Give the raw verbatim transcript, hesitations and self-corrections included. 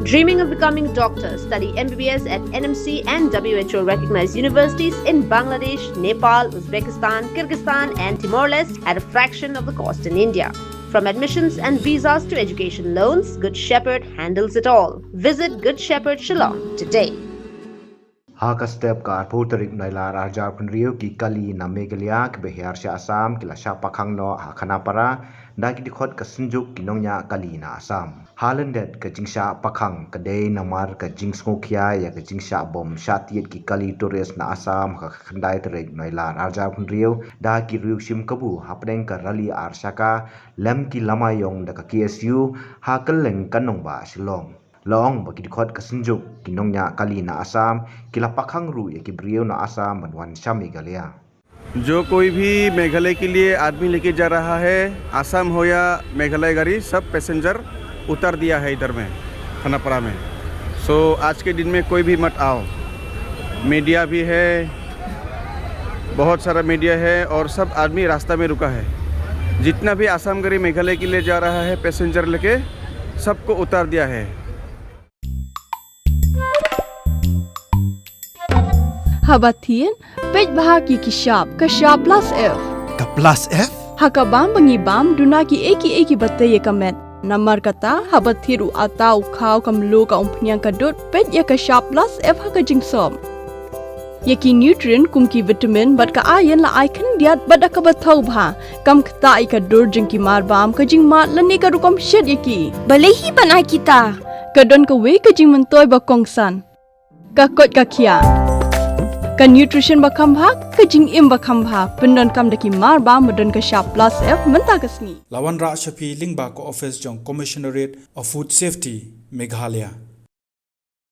Dreaming of becoming a doctor? Study M B B S at N M C and W H O recognized universities in Bangladesh, Nepal, Uzbekistan, Kyrgyzstan, and Timor Leste at a fraction of the cost in India. From admissions and visas to education loans, Good Shepherd handles it all. Visit Good Shepherd Shillong today. Ha ka step ka arphew tarik Nailar arhajar arphew hynriew, ki kali na Meghalaya kiba hiar sha Assam ki la shah pakhang noh ha Khanapara da ki dkhot ka Synjuk ki Nongñiah Kali na Assam. Ha lyndet ka jingshah pakhang ka dei namar ka jingsngewkhia ïa ka jingshah bom shah tied ki kali tourist na Assam ha ka khyndai tarik Nailar arhajar arphew hynriew da ki riew shim kabu hapdeng ka rally ar shaka lem ki lama ïong da ka K S U ha kylleng ka nongbah Shillong. La ong ba ki dkhot ka Synjuk ki Nongñiah Kali na Assam ki la pakhang ruh ïa ki briew na Assam ban wan sha Meghalaya. जो कोई भी मेघालय के लिए आदमी लेके जा रहा है, आसाम हो या मेघालय गाड़ी, सब पैसेंजर उतार दिया है इधर में, खानापारा में। सो आज के दिन में कोई भी मत आओ। मीडिया भी है, बहुत सारा मीडिया है और सब आदमी रास्ता में रुका है। जितना भी आसाम गाड़ी मेघालय के लिए जा रहा है, पैसेंजर लेके, सबको उतार दिया है। Haba thied, peit bha ki ki shap, ka shap plus F. Ka plus F? Ha ka bam ba ngi bam, duna ki ei ki ei kiba tei ïa ka met. Namar kata, haba thied u atta u khaw ka mluh ka umphniang ka dud, peit ïa ka shap plus F ha ka jingsop. Ïa ki nutrient kum ki vitamin bad ka iron la ai khyndiat bad da kaba thaw bha. Kam ktah ïa ka dur jong ki mar bam, ka jingmad lane ka rukom shet ïa ki. Balei hi ban ai kita? Ka don kawei ka jingmyntoi ba kongsan. Ka koit ka khiah. Ka nutrition ba kham bha, ka jingim ba kham bha. Pyndonkam da ki mar bam ba don ka shap plus F mynta ka sngi. La wanrah sha phi lyngba ka office jong Commissionerate of Food Safety, Meghalaya.